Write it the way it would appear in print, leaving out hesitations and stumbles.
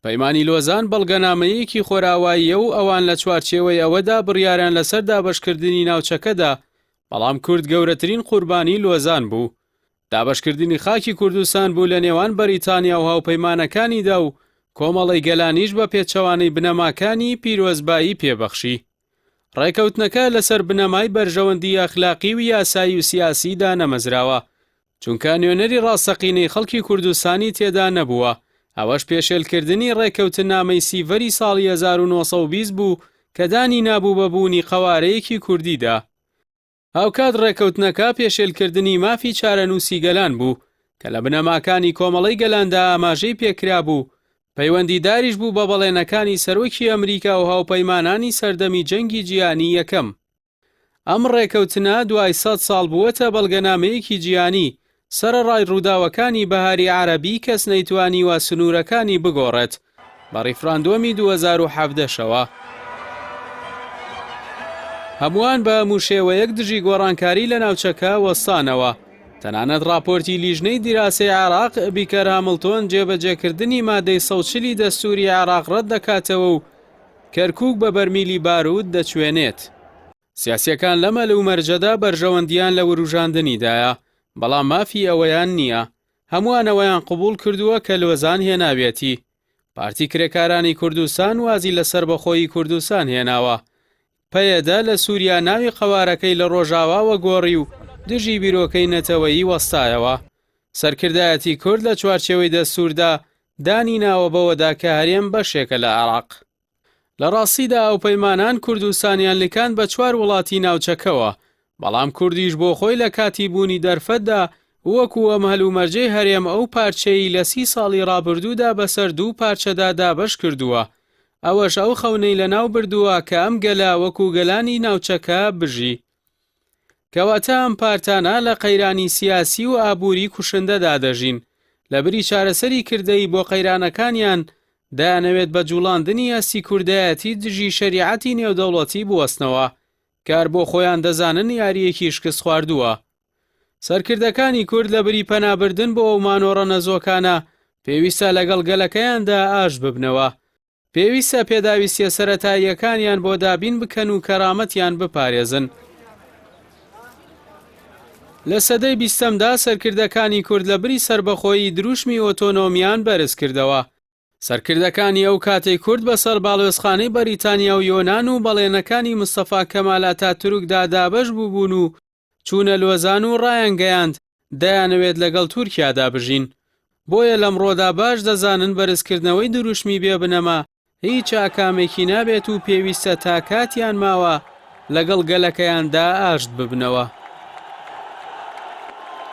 پەیمانی لۆزان بەڵگەنامەیەکی خۆرئاواییە و ئەوان لە چوارچێوەی ئەوەدا بڕیاریان لەسەر دابەشکردنی ناوچەکە دا، بەڵام کورد گەورەترین قوربانی لۆزان بوو. دابەشکردنی خاکی کوردستان بوو لە نێوان بەریتانیا و هاوپەیمانەکانیدا و کۆمەڵەی گەلانیش بە پێچەوانەی بنەماکانی پیرۆزبایی پێبەخشی. ڕێکەوتنەکە لەسەر بنەمای بەرژەوەندی ئەخلاقی و یاسایی و سیاسی دانەمەزراوە، چونکە نوێنەری ڕاستەقینەی خەڵکی کوردستانی تێدا نەبووە، ئەوەش پێشێلکردنی ڕێککەوتننامەی سیڤەری ساڵی 1920 بوو کە دانی نابوو بە بوونی قەوارەیەکی کوردیدا. هاوکات ڕێککەوتنەکە پێشێلکردنی مافی چارەنووسی گەلان بوو کە لە بنەماکانی کۆمەڵەی گەلاندا ئاماژەی پێکرابوو، پەیوەندیداریش بوو بە بەڵێنەکانی سەرۆکی ئەمریکا و هاوپەیمانانی سەردەمی جەنگی جیهانی یەکەم. ئەم ڕێکەوتنە دوای سەد ساڵ بووەتە بەڵگەنامەیەکی جیهانی، سەرەڕای ڕووداوەکانی بەهاری عەرەبی کەس نەیتوانیوە سنوورەکانی بگۆڕێت، بە ڕیفراندۆمی 2017 شەوە. هەمووان بە هەموو شێوەیەک دژی گۆڕانکاری لە ناوچەکە وەستانەوە، تەنانەت ڕاپۆرتی لیژنەی دیراسەی عێراق، بیکەر هامڵتۆن جێبەجێکردنی مادەی 140 ی دەستووری عێراق ڕەتدەکاتەوە و کەرکوک بە بەرمیلی باروت دەچوێنێت. سیاسیەکان لەم هەلومەرجەدا بەرژەوەندیان لە وروژاندنیدایە، بەڵام مافی ئەوەیان نییە. هەمووان ئەوەیان قبوڵ کردووە کە لۆزان هێناویەتی. پارتی کرێکارانی کوردستان وازی لە سەربەخۆیی کوردستان هێناوە. پەیەدە لە سوریا ناوی قەوارەکەی لە ڕۆژاواوە گۆڕی و دژی بیرۆکەی نەتەوەیی وەستایەوە. سەرکردایەتی کورد لە چوارچێوەی دەستووردا دانی ناوە بەوەدا کە هەرێم بەشێکە لە عێراق. لە ڕاستیدا هاوپەیمانان کوردستانیان لکاند بە چوار وڵاتی ناوچەکەوە، بەڵام کوردیش بۆ خۆی لە کاتی بوونی دەرفەتدا وەکو ئەم هەلومەرجەی هەرێم ئەو پارچەیەی لە سی ساڵی ڕابردوودا بەسەر دوو پارچەدا دابەش کردووە، ئەوەش ئەو خەونەی لەناو بردووە کە ئەم گەلە وەکو گەلانی ناوچەکە بژی. کەواتە ئەم پارتانە لە قەیرانی سیاسی و ئابووری کوشندەدا دەژین، لەبری چارەسەری کردەیی بۆ قەیرانەکانیان، دەیانەوێت بە جوڵاندنی هەستی کوردایەتی دژی شەریعەتی نێودەوڵەتی بوەستنەوە، کار بۆ خۆیان دەزانن یارییەکی شکستخواردووە. سەرکردەکانی کورد لەبری پەنابردن بۆ ئەو مانۆڕە نەزۆکانە، پێویستە لەگەڵ گەلەکەیاندا ئاشت ببنەوە. پێویستە پێداویستیە سەرەتاییەکانیان بۆ دابین بکەن و کەرامەتیان بپارێزن. لە سەدەی بیستەمدا سەرکردەکانی کورد لە بری سەربەخۆیی دروشمی ئۆتۆنۆمیان بەرز کردەوە. سەرکردەکانی ئەو کاتەی کورد بەسەر باڵوێزخانەی بەریتانیا و یۆنان و بەڵێنەکانی مستەفا کەمال ئەتاتورکدا دابەش بووبوون و چوونە لۆزان و ڕایانگەیاند دەیانەوێت لەگەڵ تورکیادا بژین. بۆیە لەمڕۆدا باش دەزانن بەرزکردنەوەی دروشمی بێ بنەما هیچ ئاکامێکی نابێت و پێویستە تا کاتیان ماوە لەگەڵ گەلەکەیاندا ئاشت ببنەوە.